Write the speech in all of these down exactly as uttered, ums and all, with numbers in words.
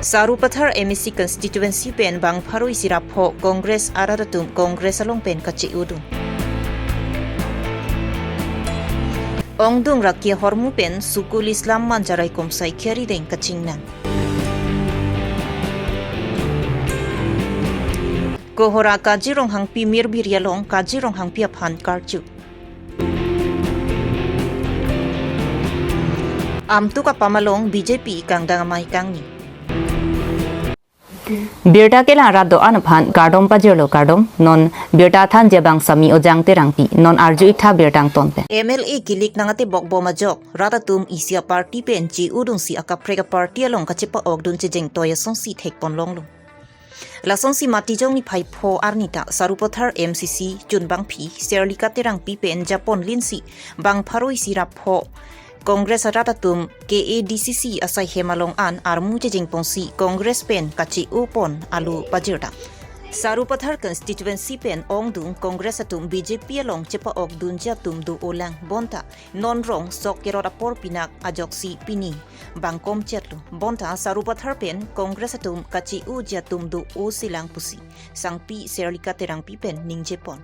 Sarupathar M A C constituency pen bang pharo isi ra pho Congress arat atum Congress along pen kache-o dung. Ongdung Rakia Hormu pen Sukul Islam Manjarai Komsai Khiari Deng kachingnang. Kohora Kajir Ronghangpi Mirbiri along Kajir Ronghangpi aphan karju. Amtuk apam along B J P kangdang amei kangni. Birta kelang rat do-an aphan kardom pajirlo kardom, non birta thanji abang Sami Ojang Terangpi, non arju-ik tha birta angton pen. M L A kilik nangtebok bom ajok, rat atum isi aparty pen che-o dungsi akaprek aparty along kachepa-ok dun chejeng toi asonsi thekpon longlo. Lasonsi Matijong niphai pho arni ta Sarupathar M C C chunbangpi Serlika Terangpi pen japon linsi bang pharo isi ra pho Congress arat atum K A D C C asai hem along an armu chejengponsi Congress pen kache-o pon alo pajirta. Sarupathar constituency pen ongdung Congress atum B J P along chepa-ok dunji atum do-olang bonta non rong sok kerot apor pinak ajoksi pini bang komchetlo. Bonta Sarupathar pen Congress atum kache-oji atum do-o silang pusi Sangpi Serlika Terangpi pen ningjepon.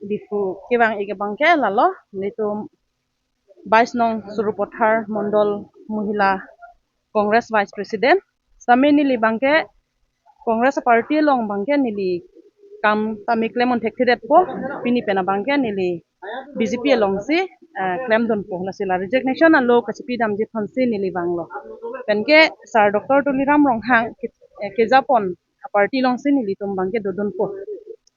Dipu kevang-ik abangke lalo, nelitum bais nong Sarupathar Mondol Mohila Congress Vice President. Sami neli abangke Congress party along abangke neli kam tame klem un thekthedetpo, pini pen abangke neli B J P alongsi, eh, klemdunpo. Lasi la resignation alo kachepidamji aphansi neli vanglo. Penke Sir Doctor Tuliram Ronghang ke, eh, kejapon aparty alongsi nelitum abangke dodunpo.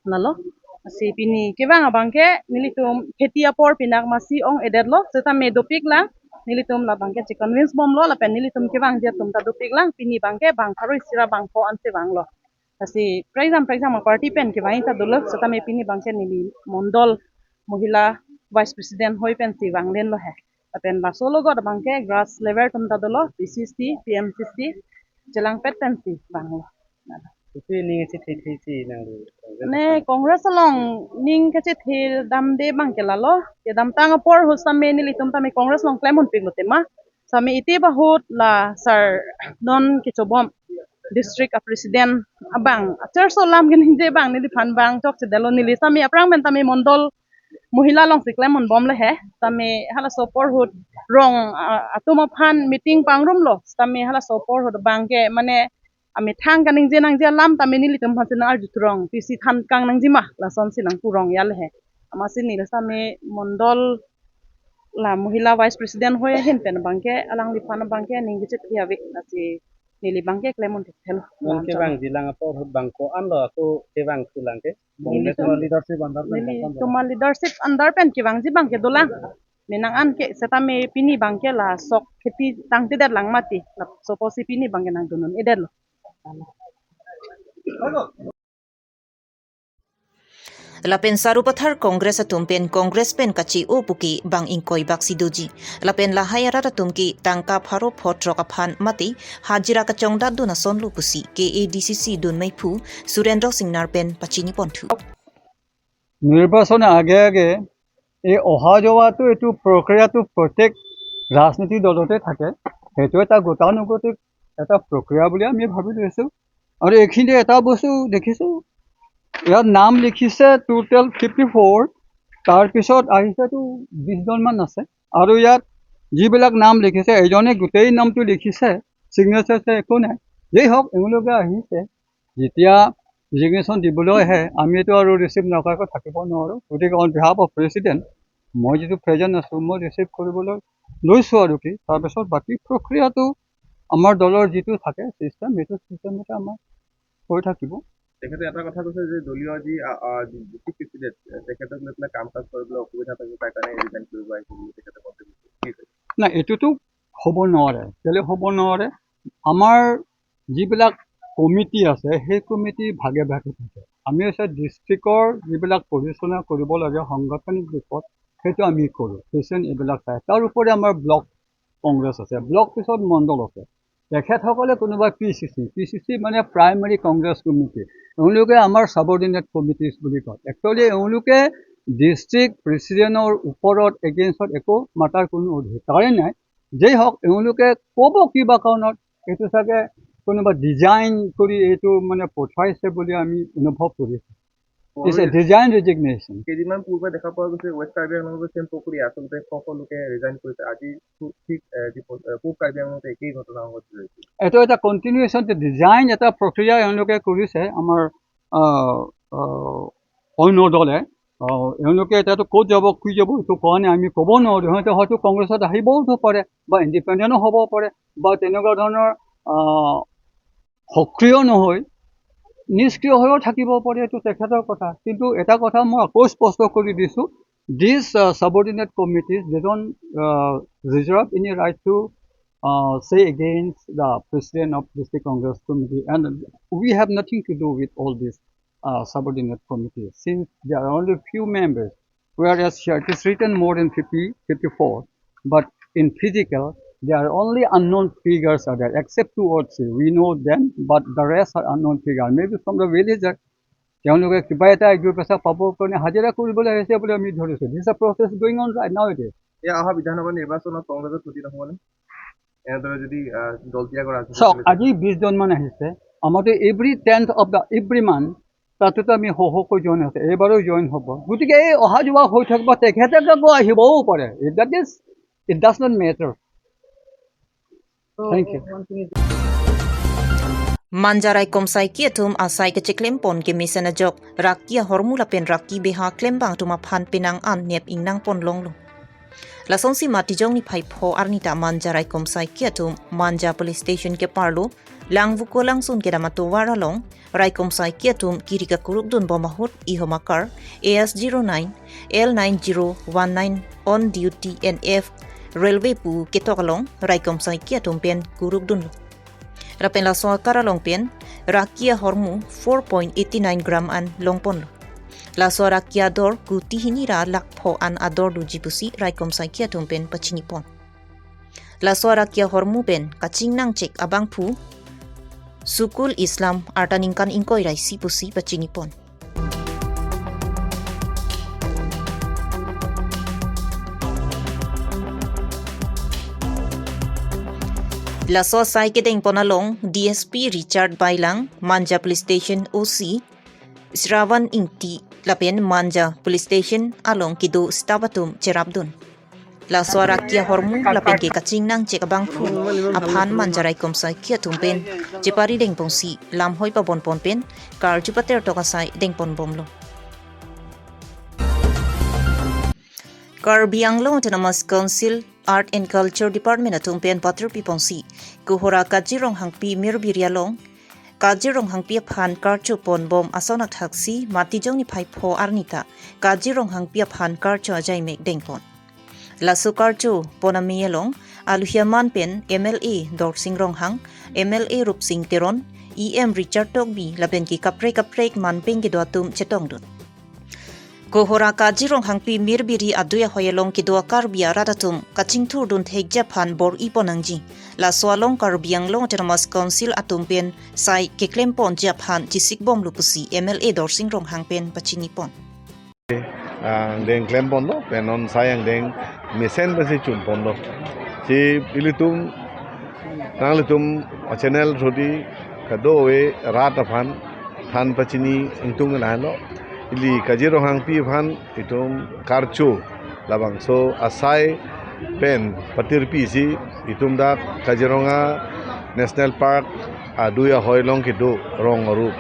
Lalo, si pini kevang abangke nelitum kheti apor pinak masi ong-edetlo, setame dopiklang, nelitum la abangke che-convince bomlo, lapen nelitum kevangji atum ta dopiklang, pini abangke bang pharo isi ra bang pho ansi vanglo. Lasi prekjam prekjam aparty pen kevang ta dolo, setame pini abangke neli Mondol Mohila Vice President hoi pensi vanglenlo he. Lapen laso logot abangke grass level atum ta dolo, P C C, P M C C, chelangpet pensi vanglo. Isi ning isi thi thi si nang do. Ne Congress along ning kachethir damde abangke lalo. Kedamtang apor ahut sami nelitum tame Congress along klem unpiklo tema. Sami iti bahut la sir non kechobom district a president abang. Achar so lam keningje abang neliphan bang chokchedetlo, neli sami aphrang pen tame Mondol Mohila alongsi klem unbomlo he. Tame halaso apor ahut rong, ah, atum aphan meeting pangrumlo. Tame halaso apor ahut abangke mane amethang kaningje nangji alam tame nelitum aphansi nang-arju thurong, P C than kang nangji ma, lasonsi nangpu rong ya le he. Amatsi neli sami Mondol la Mohila Vice President hoi ahin pen abangke alangliphan abangke ning kachethe ave, lasi neli abangke klem un thekthelo. Non kevangji lang apor ahut bang ko-an lo ako kevang thu lang ke? Neli Congress tum-, leadership under pen neli kevang. Tuma leadership under pen kevangji abangke dolang. Menang an ke setame pini abangke la sok kheti tangtedet lang mati. Laso apotsi pini abangke nangdun un-edetlo. Lapen Sarupathar Congress atum pen Congress pen kache-o puke bang ingkoi baksi doji. Lapen lahai arat atum ke tangka pharo pho throk aphan mate hajira kachongdatdun asonlo pusi K A D C C dunmeiphu Surendra Singnar pen pachinipon thu. নিৰ্বাচনৰ আগে আগে এই অহা যোৱাটো, এইটো প্ৰক্ৰিয়াটো প্ৰত্যেক ৰাজনৈতিক দলতে থাকে। সেইটো এটা গতানুগতিক এটা প্ৰক্ৰিয়া বুলি আমি ভাবি লৈছোঁ। আৰু এইখিনিতে এটা বস্তু দেখিছোঁ, ইয়াত নাম লিখিছে টোটেল ফিফটি ফ'ৰ, তাৰপিছত আহিছেতো বিশজনমান আছে। আৰু ইয়াত যিবিলাক নাম লিখিছে, এজনে গোটেই নামটো লিখিছে, ছিগনেচাৰ একো নাই। যেই হওক, এওঁলোকে আহিছে, যেতিয়া ৰেজিগনেশ্যন দিবলৈ আহে, আমিতো আৰু ৰিচিভ নকৰাকৈ থাকিব নোৱাৰোঁ। গতিকে on behalf of president মই যিটো প্ৰেজেণ্ট আছোঁ, মই ৰিচিভ কৰিবলৈ লৈছোঁ আৰু কি। তাৰপিছত বাকী প্ৰক্ৰিয়াটো আমাৰ দলৰ যিটো থাকে ছিষ্টেম, সেইটো ছিষ্টেমতে আমাৰ হৈ থাকিব। তেখেতে এটা কথা কৈছে যে দলীয় যি ডিষ্ট্ৰিক্ট প্ৰেচিডেণ্ট, তেখেতক লৈ পেলাই কাম কাজ কৰিবলৈ অসুবিধা পাইছে, তাৰ কাৰণে ৰিজাইন কৰিব আহিছে বুলি তেখেতে কণ্ট্ৰিবিউট কৰিছে। কি কৈছে? নাই, এইটোতো হ'ব নোৱাৰে। কেলে হ'ব নোৱাৰে? আমাৰ যিবিলাক কমিটি আছে, সেই কমিটি ভাগে ভাগে থাকে। আমি হৈছে ডিষ্ট্ৰিক্টৰ যিবিলাক পৰিচালনা কৰিব লাগে সাংগঠনিক দিশত, সেইটো আমি কৰোঁ। পেচেণ্ট এইবিলাক চাই। তাৰ উপৰি আমাৰ ব্লক কংগ্ৰেছ আছে, ব্লক পিছত মণ্ডল আছে। তেখেতসকলে কোনোবা পি চি চি, পি চি চি মানে প্ৰাইমেৰী কংগ্ৰেছ কমিটি, এওঁলোকে আমাৰ ছাবঅৰ্ডিনেট কমিটিজ বুলি কয়। একচুৱেলি এওঁলোকে ডিষ্ট্ৰিক্ট প্ৰেচিডেণ্টৰ ওপৰত, এগেইনষ্টত একো মাতাৰ কোনো অধিকাৰেই নাই। যেই হওক, এওঁলোকে ক'ব কিবা কাৰণত এইটো চাগে কোনোবা ডিজাইন কৰি এইটো মানে পঠাইছে বুলি আমি অনুভৱ কৰিছোঁ। It's a design resignation. কেইদিনমান পূৰ্বে দেখা পোৱা গৈছে ৱেষ্ট কাৰ্বি আংলঙৰ চেম পুখুৰী আচলতে শ শ লোকে ৰিজাইন কৰিছে। আজি পূ-, ঠিক, এ, ডিফ-, এ, পূব কাৰ্বি আংলঙত একেই ঘটনা সংঘটিত হৈছে। এইটো এটা কণ্টিনিউৱেশ্যন, এটা ডিজাইন, এটা প্ৰক্ৰিয়া এওঁলোকে কৰিছে আমাৰ, আহ, আহ, অন্য দলে। আহ, এওঁলোকে এতিয়াতো ক'ত যাব, কি যাব, এইটো কোৱা নাই, আমি ক'ব নোৱাৰোঁ। সিহঁতে হয়তো কংগ্ৰেছত আহিবও পাৰে বা ইণ্ডিপেণ্ডেণ্টো হ'ব পাৰে বা তেনেকুৱা ধৰণৰ, আহ, সক্ৰিয় নহৈ নিষ্ক্ৰিয় হৈও থাকিব পাৰে, এইটো তেখেতৰ কথা। কিন্তু এটা কথা মই আকৌ স্পষ্ট কৰি দিছোঁ, these, uh, subordinate committees, they don't, uh, reserve any right to, uh, say against the president of District Congress Committee, and we have nothing to do with all these, uh, subordinate committees, since there are only few members, whereas here it is written more than fifty, fifty-four, but in physical, there are only unknown figures are there, except two or three. We know them, but the rest are unknown figure. Maybe from the villager, তেওঁলোকে কিবা এটা এগ্ৰিকালচাৰ পাবৰ কাৰণে হাজিৰা কৰিবলৈ আহিছে বুলি আমি ধৰিছোঁ। This is a process going on right now it is. এয়া অহা বিধানসভা নিৰ্বাচনত কংগ্ৰেছৰ ক্ষতি নহ'বনে? এনেদৰে যদি, আহ, দল ত্যাগৰ ৰাজনীতি চাওক, চলি থাকে। আজি বিশ জন মান আহিছে। আমাৰতো every tenth of the every month, তাতোতো আমি শ শকৈ জইন আছে, এইবাৰো জইন হ'ব। গতিকে এই অহা যোৱা হৈ থাকিব, তেখেতে আকৌ আহিবও পাৰে। That is, it does not matter. Thank you. Manja raikom saiki atum asai kecheklem pon kemesen ajok Raki ahormu lapen Raki beha klembang atum aphan penang an nep ingnang pon longlo. Lasonsi Matijong niphai pho arni ta Manja raikom saiki atum Manja Police Station keparlo Langvoku Langsun kedam atovar along raikom saiki atum kiri kakuruk dun bom ahut ihom akar A S zero nine L nine zero one nine on duty N F Railway pu ketok along raikom saiki atum pen kuruk dunlo. Lapen laso akar along pen Raki ahormu four point eighty nine gram an long ponlo. Laso Raki ador kuti hini ra lakh pho an ador doji pusi raikom saiki atum pen pachini pon. Laso Raki ahormu pen kaching nangchek abangphu Sukul Islam arta ningkan ingkoi ra isi pusi pachini pon. Laso asai kedeng pon along D S P Richard Bailang, Manja Police Station O C Shravan Ingti lapen Manja Police Station along kedo staff atum cherap dun. Laso Raki ahormu lapen ke kaching nangchek abangphu aphan Manja raikom saiki atum pen chepari deng ponsi lamhoi pabon pon pen karju pater tok asai deng pon bomlo. Karbi Anglong Autonomous Council Art and Culture Department atum pen patir pi ponsi Kohora Kajir Ronghangpi Mirbiri along Kajir Ronghangpi aphan karcho pon bom ason athaksi Matijong niphai pho arni ta Kajir Ronghangpi aphan karcho ajaimek deng pon. Laso karcho pon amei along aluhi aman pen M L A Dorsing Ronghang, M L A Rupsing Teron, E M Richard Tokbi lapen ke kaprek kaprek manpeng kedo atum chetong dun. Kohora Kajir Ronghangpi Mirbiri adui ahoi along kedo a-Karbi arat atum kachingthur dun thekji aphan bor-i pon nangji. Laso along Karbi Anglong Autonomous Council atum pen sai keklem ponji aphan chesik bomlo pusi M L A Dorsing Ronghang pen pachini pon. Ah, angdeng klem ponlo, pen non sai angdeng mesen pensi chun ponlo. Si ilitum, nanglitum a-channel through di kadokave rat aphan than pachini ingtung lahelo. Ili Kajir Ronghangpi aphan itum karcho labangso asai pen patir pisi itum dak Kaziranga National Park adui ahoi along kedo rong arup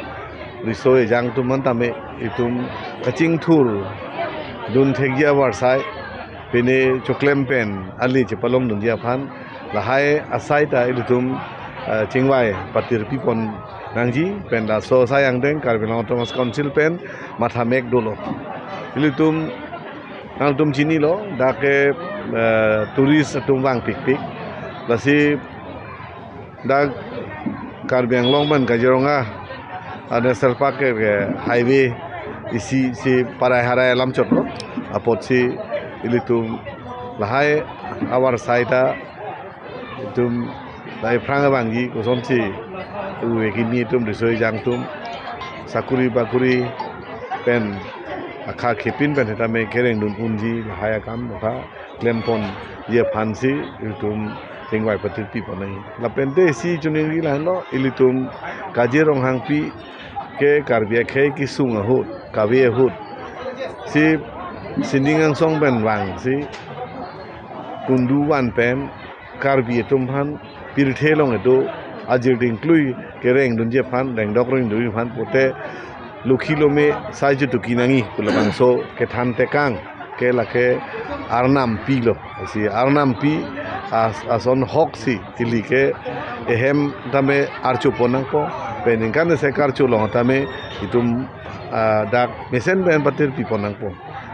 riso ejang atum an tame itum kachingthur dun thekji avarsai pine choklem pen ali chepalong dunji aphan lahai asai ta ilitum, ah, chingvai patir pi pon nangji pen laso asai angdeng Karbi Anglong Autonomous Council pen matha mek dolo. Ilitum nangtum chinilo, dak ke, eh, tourist atum vangpikpik. Lasi dak Karbi Anglong pen Kaziranga, ah, National Park ke, ke highway isi si parai harai alam chotlo. Apotsi ilitum lahai avarsai ta itum lahai aphrang abangji kosonsi uwe kimi atum, riso ejang atum, sakuri bakuri pen akha khepin pen setame kerengdun unji lahai akam mokha klemponji aphansi ilitum chingvai patirpi pon nangji. Lapente isi choningri lahenlo, ilitum Kaje Ronghangpi ke Karbi akhei kesung ahut, kave ahut si sining angsong pen vangsi kundu van pen Karbi atum aphan pirthe along kedo ajir dingklui kerengdunji aphan, rengdok rengdunji aphan pote lokhi lome sai jutuki nangji pu labangso kethan tekang ke lake arnampi lo. Si arnampi as-, ason hok si ili ke ehem tame archo pon nangpo, pen ningkan isi karcho long tame itum, ah, dak mesen pen patirpi pon nangpo.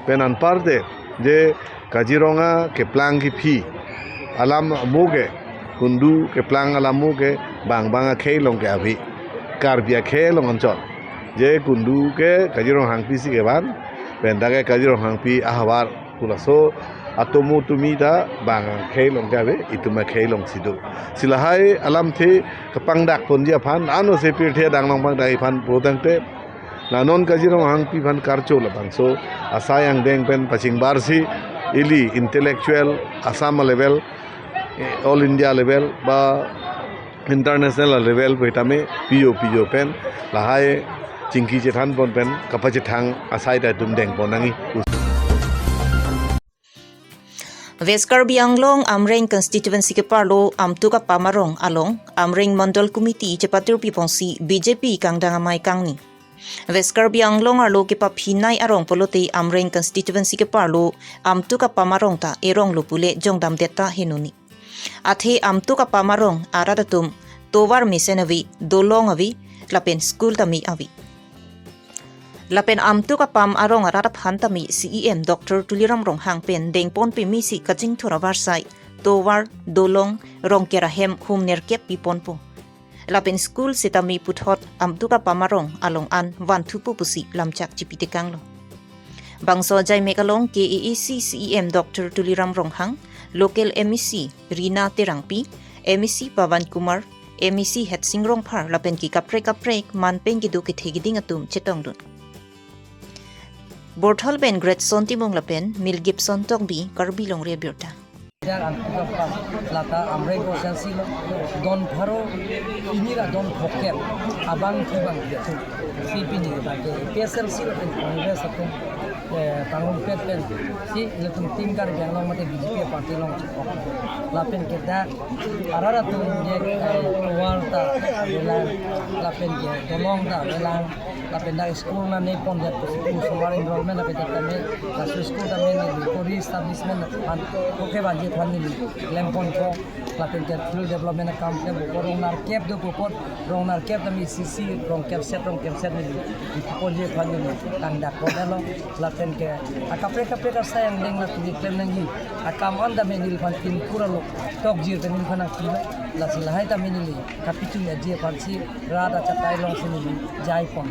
Pen anparte je Kaziranga keplang kephi alam amo ke, kundu keplang alam amo ke bang bang akhei along ke ave, Karbi akhei along anchot. Je kundu ke Kaje Ronghangpi si kevan, pen dak ke Kaje Ronghangpi ahavar pu laso atomo tumi ta bang akhei along ke ave, itum akhei along si do. Si lahai alamthe kapangdak ponji aphan, ano se pirthe adang along pangdakji aphan pulotangte, la non Kaje Ronghangpi aphan karcho labangso asai angdeng pen pachingbarsi ili intellectual Assam level, eh, all India level ba international level pu tame pijo pijo pen lahai chingki chethan pon pen kapachethang asai ta itum deng pon nangji. West Karbi Anglong Amreng constituency keparlo Amtuk Apam arong along Amreng Mandal Committee chepatirpi ponsi B J P kangdang amei kangni. West Karbi Anglong arlo kepaphinei arong pulote Amreng constituency keparlo Amtuk Apam arong ta erong lo pule jongdamdet ta henoni. Athe Amtuk Apam arong arat atum tovar mesen ave, dolong ave, lapen school tame ave. Lapen Amtuk Apam arong arat aphan tame C E M Doctor Tuliram Ronghang pen dengpon pemesi kachingthur avarsai tovar, dolong, rongker ahem hum nerkep piponpo. Lapen school setame puthot Amtuk Apam arong along an vanthupo pusi lamchak chipitekanglo. Bangso ajaimek along K A A C C E M Doctor Tuliram Ronghang, local M A C Rina Terangpi, M A C Pawan Kumar, M A C Hetsing Rongphar lapen ke kaprek kaprek man pen kedo kethe keding atum chetongdun. Borthal pen Greatson Timung lapen Mel Gibson Tokbi, Karbi Longri Abirta. Jar ang tukang pa lata Amreng constituency lo don pharo ini la don phoket abang kibang dia tu. Si pini kita ke P S L C lapen Congress atum, eh, pangrum pet pen si ilitum tim Karbi Anglong mate B J P party along chepok. Lapen ke dak arat atum je, eh, tovar ta avelang, lapen ke dolong ta avelang, lapen dak school nangnepondet, school sumar enrollment lapen dak tame, laso school tame neli ko re-establishment aphan, ko kevanji aphan neli klemponpo, lapen ke field development akam klempo, rong nerkep dopo, rong nerkep tame isi isi rong kerset, rong kerset neli ponji aphan neli tangdakpo dalo, lapen ke akaprek kaprek asai angdeng la tumi klem nangji akam an tame neliphan pinpura lo tokjir ke neliphan nangpilo, lasi lahai tame neli kapichun aji aphansi rat achatai alongsi neli jaipon.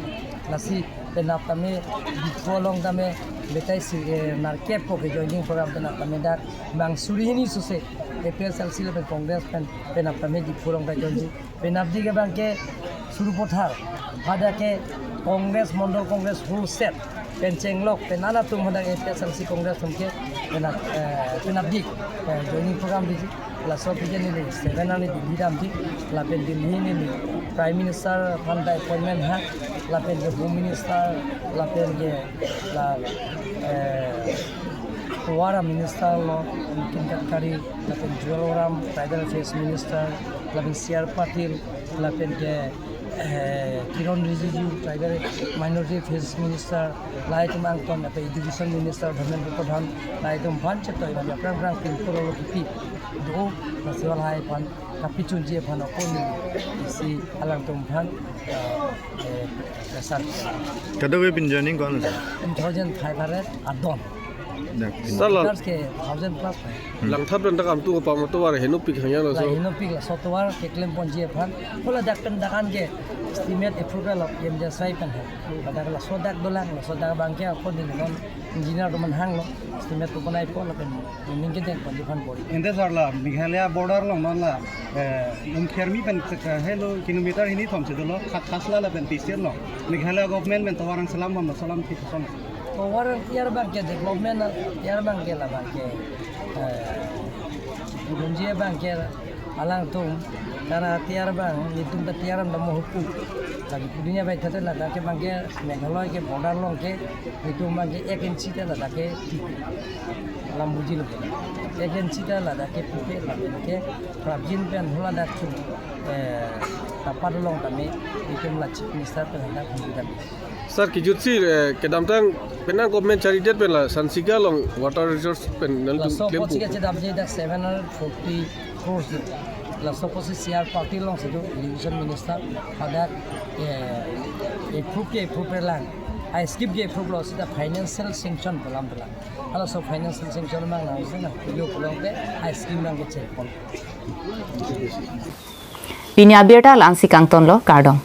Lasi penap tame Diphu along tame betai si, eh, nerkep ko ke joining program penap tame dak bang suri hini suse A P H L C lapen Congress pen penap tame Diphu along ta joinji. Penapdi ke bang ke Sarupathar, hadak ke Congress, Mondol Congress full set, pen chenglok, pen anatum hadak A P H L C Congress atum ke penap, eh, penapdi, eh, joining program diji. Laso aphi ke neli seven arni Delhi damji, lapen Delhi neli Prime Minister aphan ta appointment ha, lapen ke Home Minister, lapen ke la, eh, Wara Minister lo, Nitin Gadkari, lapen Jewel Oram, Tribal Affairs Minister, lapen C R Patil, lapen ke, eh, Kiren Rijiju, Tribal Minority Affairs Minister, lahai atum angton, lapen Education Minister Dharmendra Pradhan, lahai atum aphan chetoi, lapen aphrang aphrang pinpura lo kipi do, lasi lahai aphan Kapachunji aphan ako neli isi alangtum aphan, eh, eh, pressure. Kadokave pin joining ko-an lo, sir? Two thousand five hundred adon. Dak pin. Sir, la- Meters ke thousand plus pai. Langtha pen dak amtu pam tovar henopik hangya lo, la so. Henopik laso tovar keklem ponji aphan. Hala dak pen dak an ke estimate approval of P M G S Y pen hai. Ladak laso dak dolang, laso dak abang ke ako neli non engineer atum aphan hanglo, estimate ko banai po lapen ningke deng ponji aphan bori. Ante sir, la Meghalaya border along non la, eh, Umkhermi pen, eh, helo kilometer hini thom si dolo, Khat-, Khasla lapen Tisir lo. Meghalaya government pen tovar nangselam bomlo, selam thik son. Tovar tiar abang ke development, tiar abang ke la abang ke, eh, dunji abang ke alangtum, karena tiar abang, itum ta tiar abang mo hukum. Lagi pudinya baik tadi ladak ke abang ke Meghalaya ke border along ke, itum abang ke ek inchi ta ladak ke, lambuji lo. Ek inchi ta ladak ke pupe, ladak ke prapjin pen hula dak chu, eh, tapat along kami, itum la Chief Minister pen hendak hendak. Sir, kijut si, eh, kedamtang penang government charidet pen la Sansika along water resource pen nangtum laso claim apotsi ko. Kachedamji dak seven hundred forty crores. Laso apotsi C R Patil alongsi do irrigation minister, hadak, eh, approve ke approve lang. A scheme ke approve lo sita financial sanction pelam pelam. Halaso financial sanction mang nangsi nang, yo pulote a scheme nangkechepon. Pini abirta la-ansi kangtonlo, kardom.